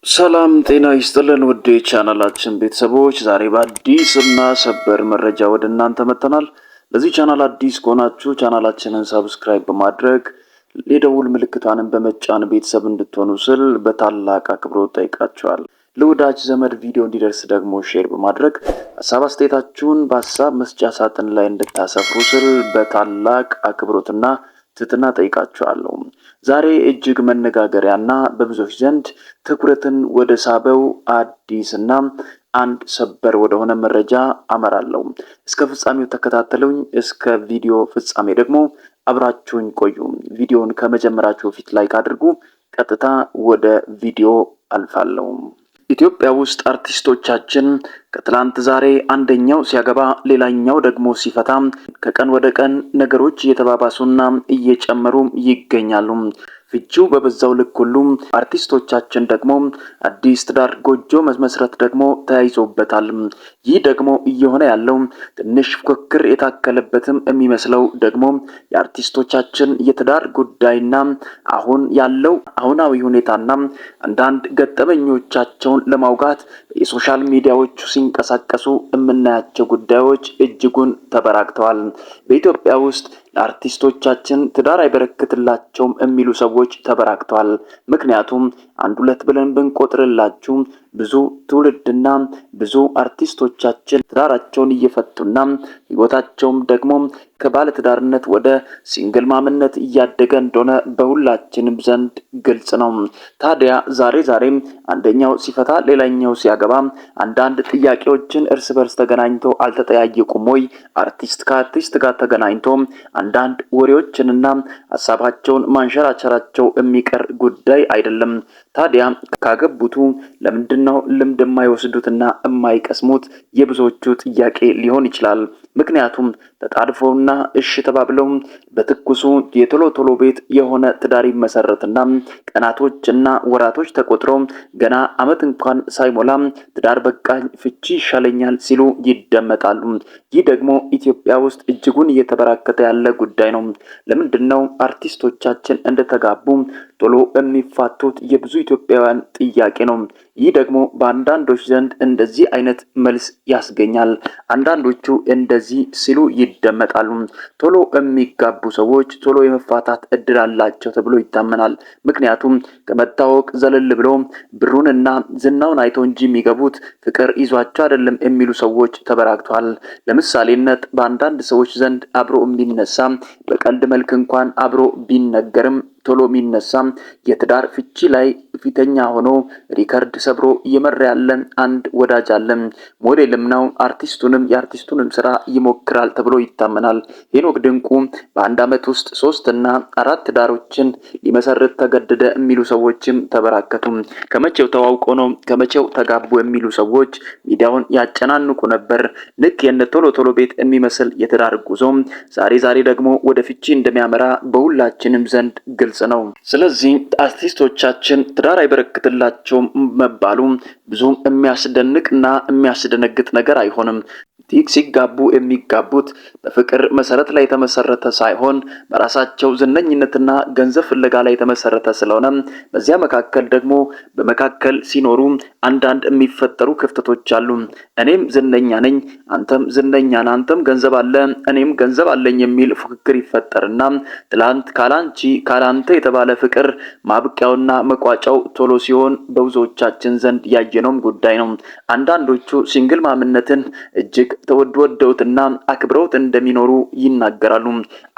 ሰላም ጤና ይስጥልን ውድ የቻናላችን ቤተሰቦች፣ ዛሬ በአዲስ እና ሰበር መረጃ ወደ እናንተ መጥተናል። ለዚህ ቻናል አዲስ ከሆናችሁ ቻናላችንን subscribe በማድረግ የደውል ምልክቷንን በመጫን ቤተሰብ እንድትሆኑ ስል በታላቅ አክብሮት ጠይቃችኋል። ለወዳጅ ዘመድ ቪዲዮ እንዲደርስ ደግሞ share በማድረግ ሀሳብ አስተያየታችሁን በሀሳብ መስጫ ሳጥን ላይ እንድታሰፍሩ ስል በታላቅ አክብሮትና ትህትና ጠይቃችኋለሁ። ዛሬ እጅግ መነጋገሪያና በብዙዎች ዘንድ ትኩረትን ወደ ሳበው አዲስና አንድ ሰበር ወደሆነ መረጃ አመራለሁ። እስከ ፍጻሜው ተከታተሉኝ። እስከ ቪዲዮ ፍጻሜ ደግሞ አብራችሁኝ ቆዩ። ቪዲዮን ከመጀመራችሁ በፊት like አድርጉ። ቀጥታ ወደ ቪዲዮ አልፋለሁ። ኢትዮጵያ ውስጥ አርቲስቶቻችን ከትላንት ዛሬ አንደኛው ሲያገባ ሌላኛው ደግሞ ሲፈታ ከቀን ወደ ቀን ነገሮች እየተባባሱና እየጨመሩ ይገኛሉ። ፍቺው በበዛው ልክ ሁሉም አርቲስቶቻችን ደግሞ አዲስ ትዳር ጎጆ መመስረት ደግሞ ተያይዞበታል። ይህ ደግሞ እየሆነ ያለው ትንሽ ፉክክር የታከለበትም የሚመስለው ደግሞ የአርቲስቶቻችን የትዳር ጉዳይና አሁን ያለው አሁናዊ ሁኔታና አንዳንድ ገጠመኞቻቸውን ለማውጋት የ social ሚዲያዎቹ ሲንቀሳቀሱ የምናያቸው ጉዳዮች እጅጉን ተበራክተዋል። በኢትዮጵያ ውስጥ ለአርቲስቶቻችን ትዳር አይበረክትላቸውም የሚሉ ሰዎች ተበራክተዋል። ምክንያቱም አንድ ሁለት ብለን ብንቆጥርላችሁ ብዙ ትውልድና ብዙ አርቲስቶቻችን ትዳራቸውን እየፈቱና ሕይወታቸውም ደግሞ ከባለትዳርነት ወደ single mom ነት እያደገ እንደሆነ በሁላችንም ዘንድ ግልጽ ነው። ታዲያ ዛሬ ዛሬም አንደኛው ሲፈታ ሌላኛው ሲያገባ አንዳንድ ጥያቄዎችን እርስ በርስ ተገናኝቶ አልተጠያየቁም ወይ? አርቲስት ከአርቲስት ጋር ተገናኝቶ አንዳንድ ወሬዎችንና ሀሳባቸውን ማንሸራቸራቸው የሚቀር ጉዳይ አይደለም። ታዲያ ካገቡቱ ለምንድነው ልምድ የማይወስዱትና የማይቀስሙት? የብዙዎቹ ጥያቄ ሊሆን ይችላል። ምክንያቱም ተጣድፈውና እሽ ተባብለው በትኩሱ የቶሎ ቶሎ ቤት የሆነ ትዳር ይመሰረትና ቀናቶች እና ወራቶች ተቆጥረው ገና ዓመት እንኳን ሳይሞላ ትዳር በቃኝ ፍቺ ይሻለኛል ሲሉ ይደመጣሉ። ይህ ደግሞ ኢትዮጵያ ውስጥ እጅጉን እየተበራከተ ያለ ጉዳይ ነው። ለምንድን ነው አርቲስቶቻችን እንደተጋቡ ቶሎ የሚፋቱት? የብዙ ኢትዮጵያውያን ጥያቄ ነው። ይህ ደግሞ በአንዳንዶች ዘንድ እንደዚህ አይነት መልስ ያስገኛል። አንዳንዶቹ እንደዚህ ሲሉ ይደመጣሉ። ቶሎ የሚጋቡ ሰዎች ቶሎ የመፋታት እድል አላቸው ተብሎ ይታመናል። ምክንያቱም ከመታወቅ ዘለል ብሎ ብሩንና ዝናውን አይቶ እንጂ የሚገቡት ፍቅር ይዟቸው አይደለም የሚሉ ሰዎች ተበራክተዋል። ለምሳሌነት በአንዳንድ ሰዎች ዘንድ አብሮ የሚነሳ በቀልድ መልክ እንኳን አብሮ ቢነገርም ቶሎ የሚነሳ የትዳር ፍቺ ላይ ፊተኛ ሆኖ ሪከርድ ሰብሮ እየመራ ያለ አንድ ወዳጅ አለ። ሞዴልም ነው። አርቲስቱንም የአርቲስቱንም ስራ ይሞክራል ተብሎ ይታመናል። ሄኖክ ድንቁ በአንድ ዓመት ውስጥ ሶስት እና አራት ትዳሮችን ሊመሰርት ተገደደ የሚሉ ሰዎችም ተበራከቱ። ከመቼው ተዋውቆ ነው ከመቼው ተጋቡ የሚሉ ሰዎች ሚዲያውን ያጨናንቁ ነበር። ልክ የነ ቶሎ ቶሎ ቤት የሚመስል የትዳር ጉዞ ዛሬ ዛሬ ደግሞ ወደ ፍቺ እንደሚያመራ በሁላችንም ዘንድ ግልጽ ነው። ስለዚህ አርቲስቶቻችን ትዳር አይበረክትላቸውም መባሉ ብዙም የሚያስደንቅና የሚያስደነግጥ ነገር አይሆንም። ሲጋቡ የሚጋቡት በፍቅር መሰረት ላይ የተመሰረተ ሳይሆን በራሳቸው ዝነኝነትና ገንዘብ ፍለጋ ላይ የተመሰረተ ስለሆነ በዚያ መካከል ደግሞ በመካከል ሲኖሩ አንዳንድ የሚፈጠሩ ክፍተቶች አሉ። እኔም ዝነኛ ነኝ፣ አንተም ዝነኛ ነህ፣ አንተም ገንዘብ አለ፣ እኔም ገንዘብ አለኝ የሚል ፉክክር ይፈጠርና ትላንት ካላንቺ ካላንተ የተባለ ፍቅር ማብቂያውና መቋጫው ቶሎ ሲሆን በብዙዎቻችን ዘንድ ያየነውም ጉዳይ ነው። አንዳንዶቹ single mom ነትን እጅግ ተወደውትና አክብረውት እንደሚኖሩ ይናገራሉ።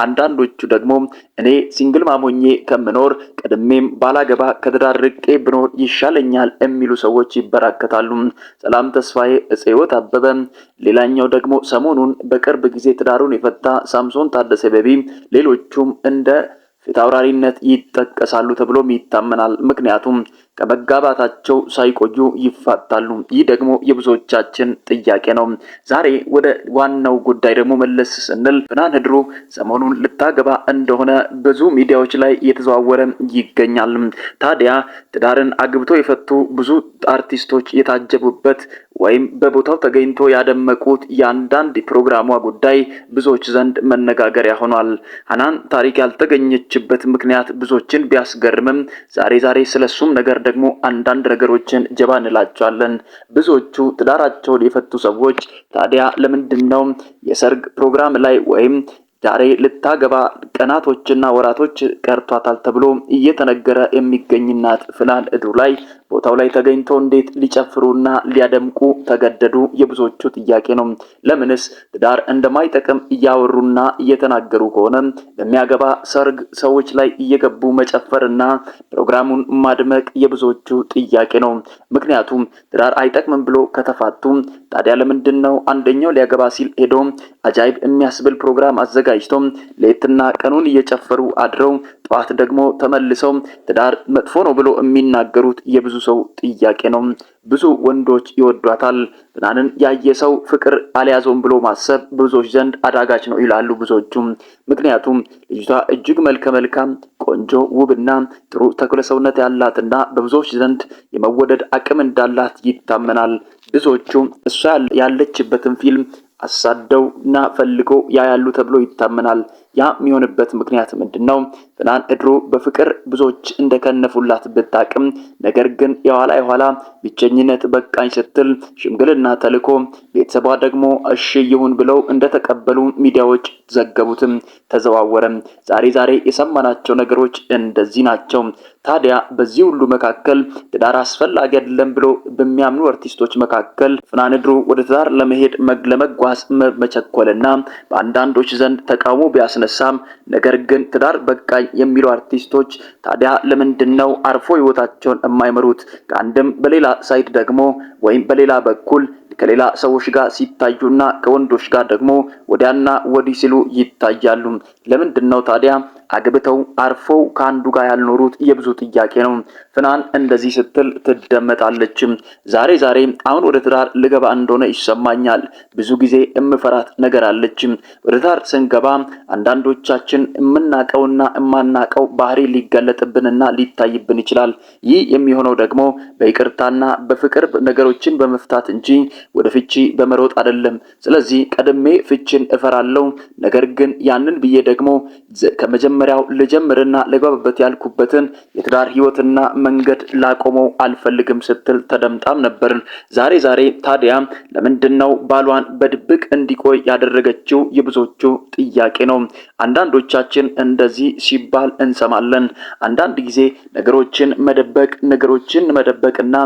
አንዳንዶቹ ደግሞ እኔ single mom ሆኜ ከምኖር ቀድሜም ባላገባ ከትዳር ርቄ ብኖር ይሻለኛል የሚሉ ሰዎች ይበራከታሉ። ሰላም ተስፋዬ፣ እፀሕይወት አበበ፣ ሌላኛው ደግሞ ሰሞኑን በቅርብ ጊዜ ትዳሩን የፈታ ሳምሶን ታደሰ ቤቢ፣ ሌሎቹም እንደ ፊታውራሪነት ይጠቀሳሉ ተብሎም ይታመናል። ምክንያቱም ከመጋባታቸው ሳይቆዩ ይፋታሉ። ይህ ደግሞ የብዙዎቻችን ጥያቄ ነው። ዛሬ ወደ ዋናው ጉዳይ ደግሞ መለስ ስንል ፍናን ህድሩ ሰሞኑን ልታገባ እንደሆነ ብዙ ሚዲያዎች ላይ እየተዘዋወረ ይገኛል። ታዲያ ትዳርን አግብቶ የፈቱ ብዙ አርቲስቶች የታጀቡበት ወይም በቦታው ተገኝቶ ያደመቁት የአንዳንድ ፕሮግራሟ ጉዳይ ብዙዎች ዘንድ መነጋገሪያ ሆኗል። ሀናን ታሪክ ያልተገኘችበት ምክንያት ብዙዎችን ቢያስገርምም ዛሬ ዛሬ ስለሱም ነገር ደግሞ አንዳንድ ነገሮችን ጀባ እንላቸዋለን። ብዙዎቹ ትዳራቸውን የፈቱ ሰዎች ታዲያ ለምንድን ነው የሰርግ ፕሮግራም ላይ ወይም ዛሬ ልታገባ ቀናቶችና ወራቶች ቀርቷታል ተብሎ እየተነገረ የሚገኝ እናት ፍናን እድሩ ላይ ቦታው ላይ ተገኝተው እንዴት ሊጨፍሩና ሊያደምቁ ተገደዱ? የብዙዎቹ ጥያቄ ነው። ለምንስ ትዳር እንደማይጠቅም እያወሩና እየተናገሩ ከሆነ በሚያገባ ሰርግ ሰዎች ላይ እየገቡ መጨፈርና ፕሮግራሙን ማድመቅ የብዙዎቹ ጥያቄ ነው። ምክንያቱም ትዳር አይጠቅምም ብሎ ከተፋቱ ታዲያ ለምንድን ነው አንደኛው ሊያገባ ሲል ሄዶ አጃይብ የሚያስብል ፕሮግራም አዘጋጅቶ ሌትና ቀኑን እየጨፈሩ አድረው ጠዋት ደግሞ ተመልሰው ትዳር መጥፎ ነው ብሎ የሚናገሩት የብዙ ሰው ጥያቄ ነው። ብዙ ወንዶች ይወዷታል። ፍናንን ያየ ሰው ፍቅር አልያዘውም ብሎ ማሰብ ብዙዎች ዘንድ አዳጋች ነው ይላሉ ብዙዎቹም። ምክንያቱም ልጅቷ እጅግ መልከ መልካም፣ ቆንጆ፣ ውብና ጥሩ ተክለ ሰውነት ያላትና በብዙዎች ዘንድ የመወደድ አቅም እንዳላት ይታመናል። ብዙዎቹ እሷ ያለችበትን ፊልም አሳደውና ፈልገው ያያሉ ተብሎ ይታመናል። ያ የሚሆንበት ምክንያት ምንድን ነው? ፍናን እድሩ በፍቅር ብዙዎች እንደከነፉላት ብታቅም፣ ነገር ግን የኋላ የኋላ ብቸኝነት በቃኝ ስትል ሽምግልና ተልኮ ቤተሰቧ ደግሞ እሺ ይሁን ብለው እንደተቀበሉ ሚዲያዎች ዘገቡትም፣ ተዘዋወረም። ዛሬ ዛሬ የሰማናቸው ነገሮች እንደዚህ ናቸው። ታዲያ በዚህ ሁሉ መካከል ትዳር አስፈላጊ አይደለም ብሎ በሚያምኑ አርቲስቶች መካከል ፍናን እድሩ ወደ ትዳር ለመሄድ ለመጓዝ መቸኮልና በአንዳንዶች ዘንድ ተቃውሞ ቢያስነሳም፣ ነገር ግን ትዳር በቃኝ የሚሉ አርቲስቶች ታዲያ ለምንድን ነው አርፎ ህይወታቸውን የማይመሩት? ከአንድም በሌላ side ደግሞ ወይም በሌላ በኩል ከሌላ ሰዎች ጋር ሲታዩና ከወንዶች ጋር ደግሞ ወዲያና ወዲህ ሲሉ ይታያሉ። ለምንድን ነው ታዲያ አግብተው አርፈው ከአንዱ ጋር ያልኖሩት? የብዙ ጥያቄ ነው። ፍናን እንደዚህ ስትል ትደመጣለች። ዛሬ ዛሬ አሁን ወደ ትዳር ልገባ እንደሆነ ይሰማኛል። ብዙ ጊዜ እምፈራት ነገር አለች። ወደ ትዳር ስንገባ አንዳንዶቻችን የምናቀውና የማናቀው ባህሪ ሊገለጥብንና ሊታይብን ይችላል። ይህ የሚሆነው ደግሞ በይቅርታና በፍቅር ነገሮችን በመፍታት እንጂ ወደ ፍቺ በመሮጥ አይደለም። ስለዚህ ቀድሜ ፍቺን እፈራለሁ። ነገር ግን ያንን ብዬ ደግሞ ከመጀመሪያው ልጀምርና ልግባበት ያልኩበትን የትዳር ህይወትና መንገድ ላቆመው አልፈልግም ስትል ተደምጣም ነበርን። ዛሬ ዛሬ ታዲያ ለምንድን ነው ባሏን በድብቅ እንዲቆይ ያደረገችው? የብዙዎቹ ጥያቄ ነው። አንዳንዶቻችን እንደዚህ ሲባል እንሰማለን። አንዳንድ ጊዜ ነገሮችን መደበቅና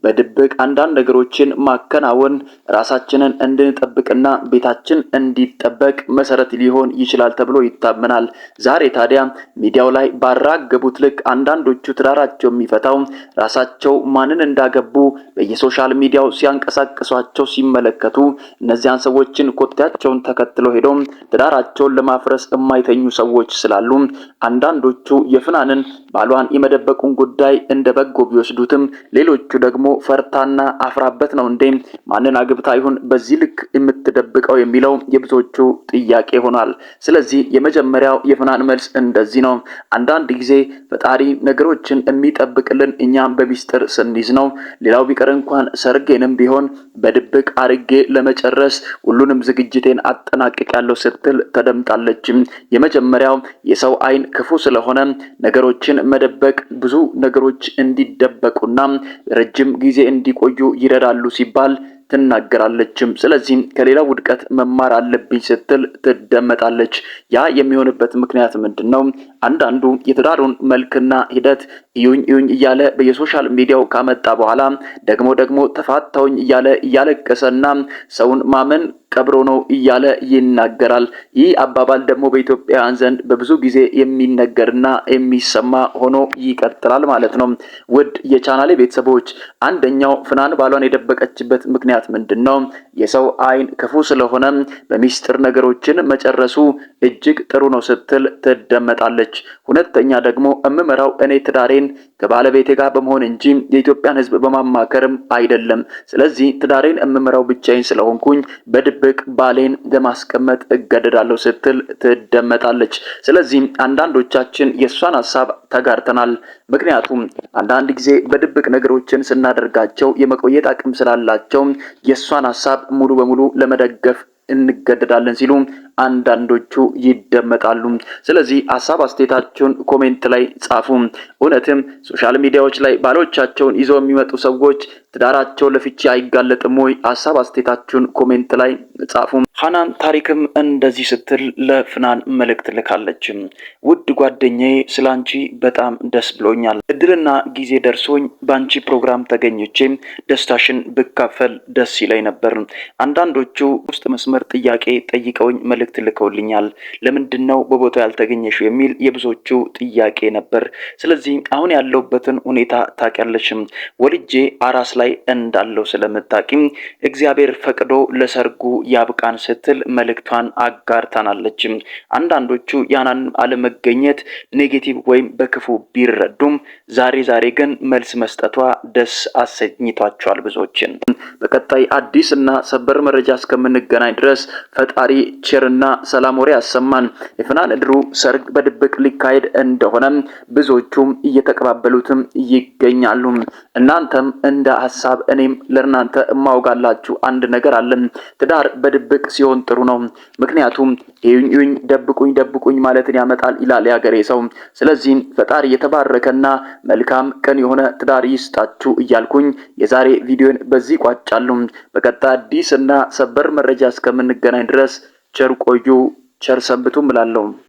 በድብቅ አንዳንድ ነገሮችን ማከናወን ራሳችንን እንድንጠብቅና ቤታችን እንዲጠበቅ መሰረት ሊሆን ይችላል ተብሎ ይታመናል። ዛሬ ታዲያ ሚዲያው ላይ ባራገቡት ልክ አንዳንዶቹ ትዳራቸው የሚፈታው ራሳቸው ማንን እንዳገቡ በየ social media ው ሲያንቀሳቅሷቸው ሲመለከቱ እነዚያን ሰዎችን ኮቴያቸውን ተከትለው ሄደው ትዳራቸውን ለማፍረስ የማይተኙ ሰዎች ስላሉ፣ አንዳንዶቹ የፍናንን ባሏን የመደበቁን ጉዳይ እንደ በጎ ቢወስዱትም፣ ሌሎቹ ደግሞ ፈርታና አፍራበት ነው እንዴ፣ ማንን አግብታ ይሁን በዚህ ልክ የምትደብቀው የሚለው የብዙዎቹ ጥያቄ ሆኗል። ስለዚህ የመጀመሪያው የፍናን መልስ እንደዚህ ነው። አንዳንድ ጊዜ ፈጣሪ ነገሮችን የሚጠብቅልን እኛም በሚስጥር ስንይዝ ነው። ሌላው ቢቀር እንኳን ሰርጌንም ቢሆን በድብቅ አርጌ ለመጨረስ ሁሉንም ዝግጅቴን አጠናቅቄያለሁ ስትል ተደምጣለች። የመጀመሪያው የሰው አይን ክፉ ስለሆነ ነገሮችን መደበቅ ብዙ ነገሮች እንዲደበቁና ረጅም ጊዜ እንዲቆዩ ይረዳሉ ሲባል ትናገራለችም። ስለዚህም ከሌላው ውድቀት መማር አለብኝ ስትል ትደመጣለች። ያ የሚሆንበት ምክንያት ምንድን ነው? አንዳንዱ የትዳሩን መልክና ሂደት እዩኝ እዩኝ እያለ በየ social media ው ካመጣ በኋላ ደግሞ ደግሞ ተፋታውኝ እያለ እያለቀሰና ሰውን ማመን ቀብሮ ነው እያለ ይናገራል። ይህ አባባል ደግሞ በኢትዮጵያውያን ዘንድ በብዙ ጊዜ የሚነገርና የሚሰማ ሆኖ ይቀጥላል ማለት ነው። ውድ የቻናሌ ቤተሰቦች፣ አንደኛው ፍናን ባሏን የደበቀችበት ምክንያት ምንድን ነው? የሰው አይን ክፉ ስለሆነ በሚስጥር ነገሮችን መጨረሱ እጅግ ጥሩ ነው ስትል ትደመጣለች። ሁለተኛ ደግሞ እምመራው እኔ ትዳሬን ከባለቤቴ ጋር በመሆን እንጂ የኢትዮጵያን ሕዝብ በማማከርም አይደለም። ስለዚህ ትዳሬን እምመራው ብቻዬን ስለሆንኩኝ በድብቅ ባሌን ለማስቀመጥ እገደዳለሁ ስትል ትደመጣለች። ስለዚህ አንዳንዶቻችን የእሷን ሀሳብ ተጋርተናል። ምክንያቱም አንዳንድ ጊዜ በድብቅ ነገሮችን ስናደርጋቸው የመቆየት አቅም ስላላቸው የእሷን ሀሳብ ሙሉ በሙሉ ለመደገፍ እንገደዳለን ሲሉ አንዳንዶቹ ይደመጣሉ። ስለዚህ ሀሳብ አስተያየታችሁን comment ላይ ጻፉ። እውነትም social media ዎች ላይ ባሎቻቸውን ይዘው የሚመጡ ሰዎች ትዳራቸው ለፍቺ አይጋለጥም ወይ? ሀሳብ አስተያየታችሁን comment ላይ ጻፉ። ሀናን ታሪክም እንደዚህ ስትል ለፍናን መልእክት ልካለች። ውድ ጓደኛዬ ስላንቺ በጣም ደስ ብሎኛል። እድልና ጊዜ ደርሶኝ በአንቺ ፕሮግራም ተገኝቼ ደስታሽን ብካፈል ደስ ይለኝ ነበር። አንዳንዶቹ ውስጥ መስመር ጥያቄ ጠይቀውኝ መልእክት ልከውልኛል። ለምንድን ነው በቦታው ያልተገኘሽው የሚል የብዙዎቹ ጥያቄ ነበር። ስለዚህ አሁን ያለሁበትን ሁኔታ ታውቂያለሽም። ወልጄ አራስ ላይ እንዳለው ስለምታውቂም እግዚአብሔር ፈቅዶ ለሰርጉ ያብቃን ስትል መልእክቷን አጋርታናለች። አንዳንዶቹ ያናን አለመገኘት negative ወይም በክፉ ቢረዱም ዛሬ ዛሬ ግን መልስ መስጠቷ ደስ አሰኝቷቸዋል ብዙዎችን። በቀጣይ አዲስ እና ሰበር መረጃ እስከምንገናኝ ድረስ ፈጣሪ ቸርና ሰላም ወሬ ያሰማን። የፍናን እድሩ ሰርግ በድብቅ ሊካሄድ እንደሆነ ብዙዎቹም እየተቀባበሉትም ይገኛሉ። እናንተም እንደ ሀሳብ እኔም ለእናንተ እማውጋላችሁ አንድ ነገር አለን። ትዳር በድብቅ ሲሆን ጥሩ ነው። ምክንያቱም እዩኝ ደብቁኝ ደብቁኝ ማለትን ያመጣል ይላል የሀገሬ ሰው። ስለዚህ ፈጣሪ የተባረከና መልካም ቀን የሆነ ትዳር ይስጣችሁ እያልኩኝ የዛሬ ቪዲዮን በዚህ ቋጫለሁ። በቀጣይ አዲስ እና ሰበር መረጃ እስከምንገናኝ ድረስ ቸር ቆዩ፣ ቸር ሰንብቱ እላለሁ።